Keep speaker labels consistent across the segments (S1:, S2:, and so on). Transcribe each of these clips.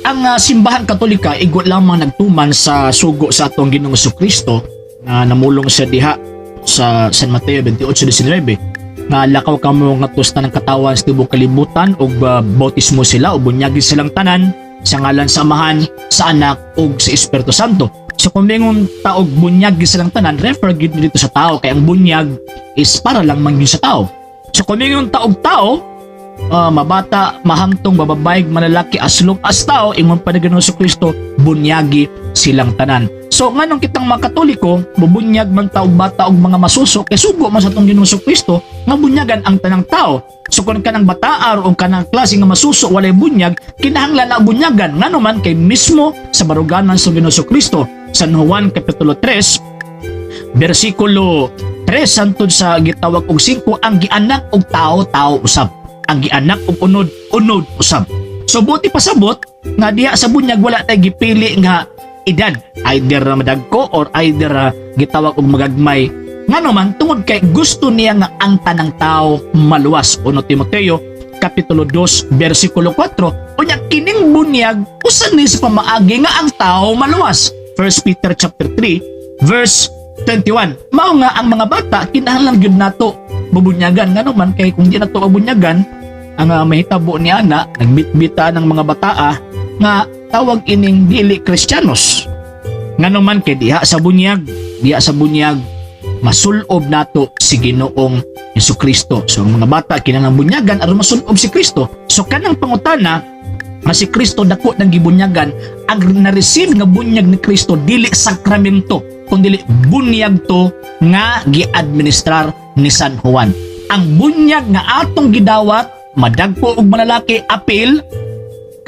S1: Ang Simbahan Katolika igo lamang nagtuman sa sugo sa atong Ginoong Kristo nga namulong siya diha sa San Mateo 28:19 nga lakaw kamo ngadto sa tanang katawan sa tibuok kalibutan ug bautismo sila o bunyagi silang tanan sa ngalan sa Amahan, sa Anak ug sa Espiritu Santo. So kung mingon ta og bunyagi silang tanan, refer gyud dito sa tao kay ang bunyag is para lang man gyud sa tao. So kung mingon ta og tao, mabata, mahamtong, mababae, malalaki, as long as tao, ingon pa ni Ginoong Kristo, bunyagi silang tanan. So nganong kitang mga Katoliko, bubunyag man ta og bata og mga masuso, kay sugo man sa atong Ginoong Kristo, nga bunyagan ang tanang tao. So kung kanang bataar o kanang klase nga masuso walay bunyag, kinahanglan na bunyagan. Ngano man kay mismo sa baruganan sa Ginoong Kristo, San Juan Kapitulo 3, versikulo 3 hangtod sa gitawag og 5, ang gianak og tao, tao usab. Ang gianak og unod, unod usab. So buot ipasabot nga diha sa bunyag wala tay gipili nga edad, either madagko or either gitawag og magagmay. Ngano man, tungod kay gusto niya nga ang tanang tao maluwas. 1 Timoteo Kapitulo 2 versikulo 4. Unya kining bunyag usa ni sa pamaagi nga ang tao maluwas. 1 Peter chapter 3 verse 21. Mao nga ang mga bata kinahanglan gyud nato bubunyagan, ngano man kay kung di nato mabunyagan, ang mahitabo ni ana nagbitbita ng mga bataa nga tawag ining dili Kristiyanos. Ngano man kay diha sa bunyag masulob nato si Ginoong Hesus Kristo. So ang mga bata kinahanglan bunyagan aron masulob si Kristo. So kanang pangutana nga si Kristo dako ng gibunyagan, ang na-receive nga bunyag ni Kristo dili sakramento kundi bunyag to nga giadministrar ni San Juan. Ang bunyag nga atong gidawat, madagko og malalaki, apil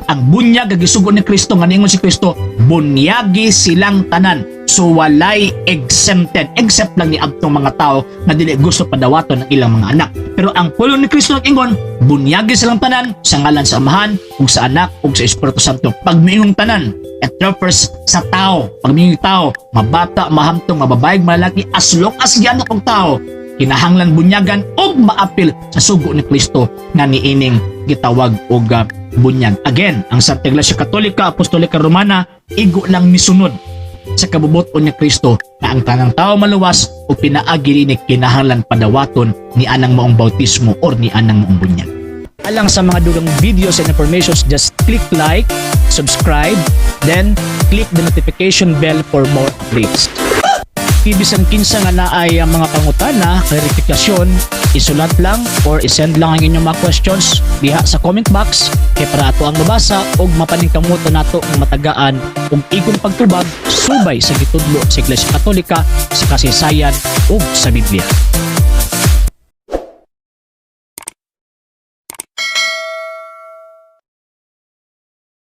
S1: ang bunyag nga gisugo ni Kristo nga niingon si Kristo, bunyagi silang tanan. So walay exempted except lang ni adtong mga tao nga dili gusto padawaton ng ilang mga anak. Pero ang pulong ni Kristo nag-ingon, bunyagi silang tanan sa ngalan sa Amahan ug sa Anak ug sa Espiritu Santo. Pag miingong tanan, it refers sa tao. Pag miingong tao, mabata, mahamtong, mababae, malalaki, as long as gianak og tao, kinahanglan bunyagan ug maapil sa sugo ni Kristo nga niining gitawag og bunyag. Again, ang Santa Iglesia Katolika Apostolika Romana igo lang misunod sa kabubut-on ni Kristo na ang tanang tao maluwas o pinaagi ni kinahanglan padawaton ni anang maong bautismo or ni anang maong bunyag. Alang sa mga dugang videos and informations, just click like, subscribe, then click the notification bell for more updates. Bisan kinsa nga naay ang mga pangutana, klarifikasyon, isulat lang or isend lang ang inyong mga questions diha sa comment box kay para ato ang mabasa ug mapaningkamutan nato ang matagaan ug igong pagtubag subay sa gitudlo sa Iglesia Katolika sa kasaysayan ug sa Biblia.